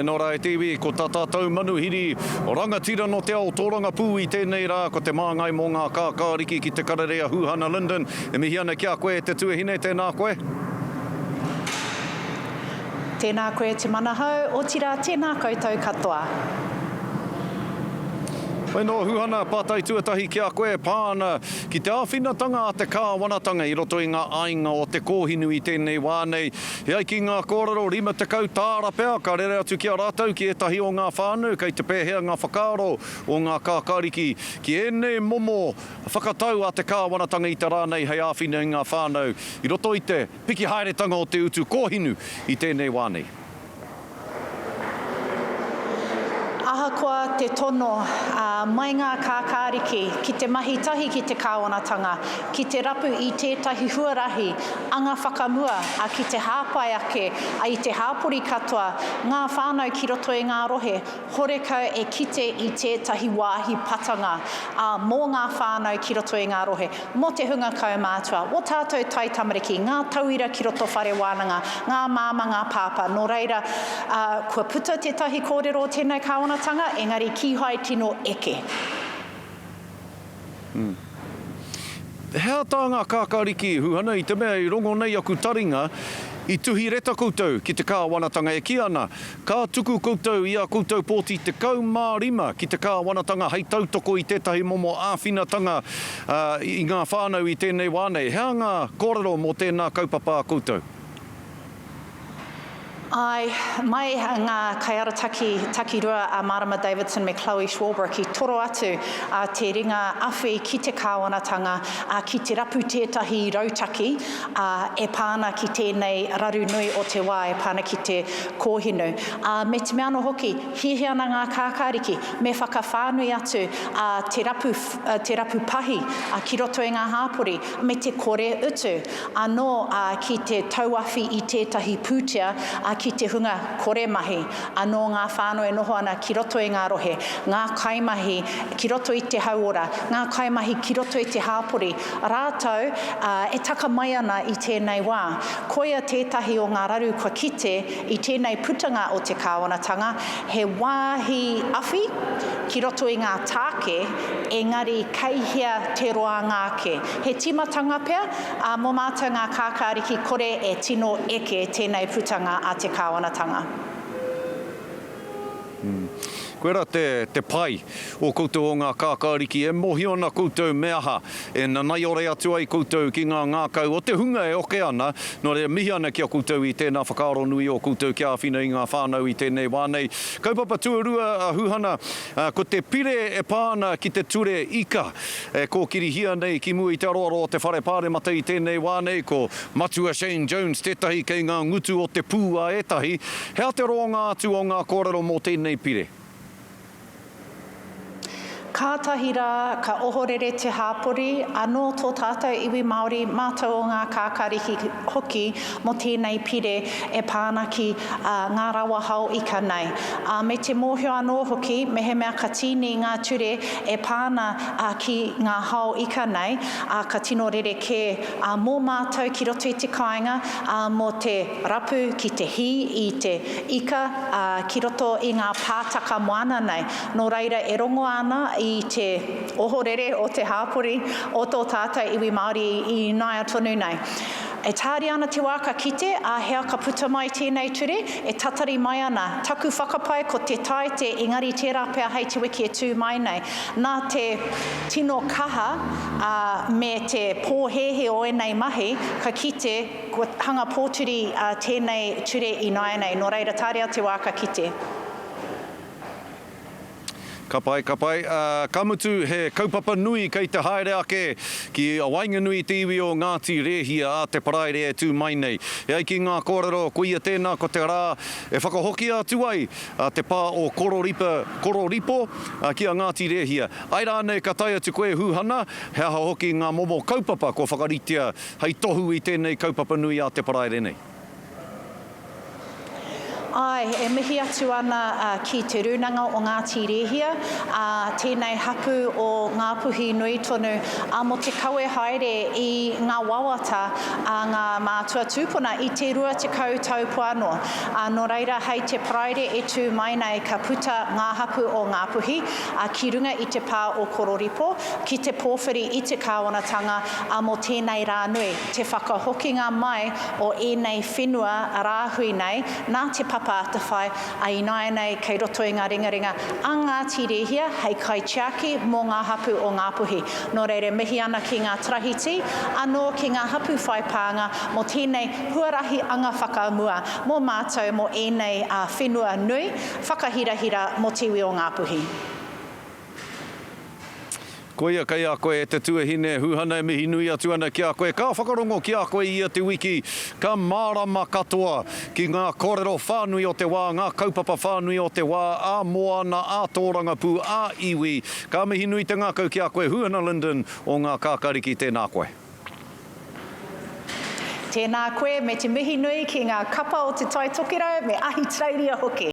Nō rā e te iwi, ko tā tātou manuhiri rangatira nō te ao tōrangapū i tēnei rā, ko te māngai mō ngā kākāriki ki te karere a Huhana Lyndon. E mihi ana ki a koe e te tuahine, tēnā koe. Tēnā koe Te Manahau, otirā tēnā koutou katoa. Hoi nō Huhana, pātai tuatahi ki a koe e pā ana ki te āwhinatanga a te kāwanatanga i roto i ngā aiga o te kōhinu i tēnei wā nei. E ai ki ngā kōrero, 50 tāra pea ka rere atu ki a rātou ki ētahi o ngā whānau kei te pēhea ngā whakaaro o ngā kākāriki ki ēnei momo whakatau a te kāwanatanga i te rā nei hei āwhina i ngā whānau i roto i te piki haeretanga o te utu kōhinu i tēnei wā nei. Ahakoa te tono mai ngā kākāriki ki te mahi tahi ki te kāwanatanga, ki te rapu i tētahi huarahi anga whakamua, ā, ki te hāpai ake i te hāpori katoa, ngā whānau ki roto i ngā rohe, horekau e kite i tētahi wāhi patanga, ā, mō ngā whānau ki roto i ngā rohe. Mō te hunga kaumātua, wō tātou taitamariki, ngā tauira ki roto whare wānanga, ngā māmā, ngā pāpā, nō reira, ā, kua puta tētahi kōrero o tēnei kāwanatanga, engari kīhai tino eke. He aha tā ngā kākāriki, Huhana, i te mea i rongo nei aku taringa, i tuhi reta koutou ki te kāwanatanga e kī ana, Ka tuku koutou i ā koutou pōti 15 ki te kāwanatanga hei tautoko i tētahi momo āwhinatanga i ngā whānau i tēnei wā nei. He aha ngā kōrero mō tēnā kaupapa a koutou? Āe, mai ngā kaiarataki takirua a Marama Davidson me Chloe Swarbrick i toro atu a te ringa awhi ki te kāwanatanga ki te rapu tētahi rautaki e pā ana ki tēnei raru nui o te wā e pā ana ki te kōhinu. Ā, me te mea anō hoki, hiahia ana ngā kākāriki, me whakawhānui atu ā, te rapu, te rapu pahi ā, ki roto i ngā hāpori, me te kore utu anō ā, ki te tauawhi i tētahi pūtea ā, ki te hunga kore mahi, anō ngā whānau e noho ana ki roto i ngā rohe, ngā kaimahi ki roto i te hauora, ngā kaimahi ki roto i te hāpori, rātou ā, e taka mai ana i tēnei wā. Koia tētahi o ngā raru kua kite i tēnei putanga o te kāwanatanga, he wāhi awhi ki roto i ngā tāke, engari kei hea te roanga ake. He tīmatanga pea, ā, mō mātou ngā kākāriki kore e tino eke tēnei putanga a te kāwanatanga. Koirā te, te pai o koutou o ngā kākāriki, e mōhio ana koutou me aha e nanaiore atu ai koutou ki ngā ngākau o te hunga e oke ana, nō reira mihi ana ki a koutou i tēnā whakaaro nui o koutou kia āwhina i ngā whānau i tēnei wā nei. Kaupapa tuarua a Huhana, ko te pire e pā ana ki te ture ika e kōkirihia nei ki mua i te aroaro o te Whare Pāremata i tēnei wā nei, ko Matua Shane Jones tētahi kei ngā ngutu o te pū a ētahi. He aha te roanga atu o ngā kōrero mō tēnei pire? Kātahi rā ka ohorere te hāpori, anō tō tātou iwi Māori, mātou o ngā kākāriki hoki mō tēnei pire e pā ana ki ngā rawa hao ika nei. Ā, me te mōhio anō hoki, mehemea ka tīni ngā ture e pā ana ki ngā hao ika nei, ā, ka tino rerekē ā, mō mātou ki roto i te kāinga, ā, mō te rapu ki te hī i te ika, ā, ki roto i ngā pātaka moana nei. Nō reira, e rongo ana i te ohorere o te hāpori o tō tātou iwi Māori i naia tonu nei. E tāria ana te wā ka kite, ā, hea ka puta mai tēnei ture, e tatari mai ana. Taku whakapae ko te Tāite, engari tērā pea hei te wiki e tū mai nei. Nā te tino kaha, ā, me te pōhēhē o ēnei mahi, ka kite kua hanga pōturi tēnei ture ināianei. Nō reira, tāria te wā ka kite. Ka pai, ka pai. Ā, ka mutu he kaupapa nui kei te haere ake ki waenganui i te iwi o Ngāti Rēhia a Te Paraire e tū mai nei. E ai ki ngā kōrero, koia tēnā ko te rā e whakahokia atu ai te pā o Kororipa, Kororipo, ki a Ngāti Rēhia. Āe rānei ka tae atu koe Huhana, he aha hoki ngā momo kaupapa kua whakaritea hei tohu i tēnei kaupapa nui a Te Paraire nei? Āe, e mihi atu ana ki Te Rūnanga o Ngāti Rēhia, ā, tēnei hapū o Ngāpuhi nui tonu, ā, mō te kawe haere i ngā wawata a ngā mātua tūpuna i te 20 tau pua noa. Ā, nō reira, hei te Paraire e tū mai nei ka puta ngā hapū o Ngāpuhi, ā, ki runga i te pā o Kororipo, ki te pōwhiri i te kāwanatanga, ā, mō tēnei rā nui, te whakahokinga mai o ēnei whenua rāhui nei nā Te Papa Atawhai, ā, ināianei kei roto i ngā ringaringa a Ngāti Rēhia hei kaitiaki mō ngā hapū o Ngāpuhi. Nō reira, mihi ana ki ngā tarahiti, anō ki ngā hapū whai pānga mō tēnei huarahi anga whakamua mō mātou mō ēnei whenua nui, whakahirahira mō te iwi o Ngāpuhi. Koia kei a koe e te tuahine Huhana e mihi nui atu ana ki a koe. Ka whakarongo ki a koe ia te wiki, ka mārama katoa ki ngā kōrero whānui o te wā, ngā kaupapa whānui o te wā, ā-moana, ā-tōrangapū, ā-iwi. Ka mihi nui te ngākau ki a koe Huhana Lyndon o Ngā Kākariki, tēnā koe. Tēnā koe me te mihi nui ki ngā kapa o Te Tai Tokerau me Ahitereiria hoki.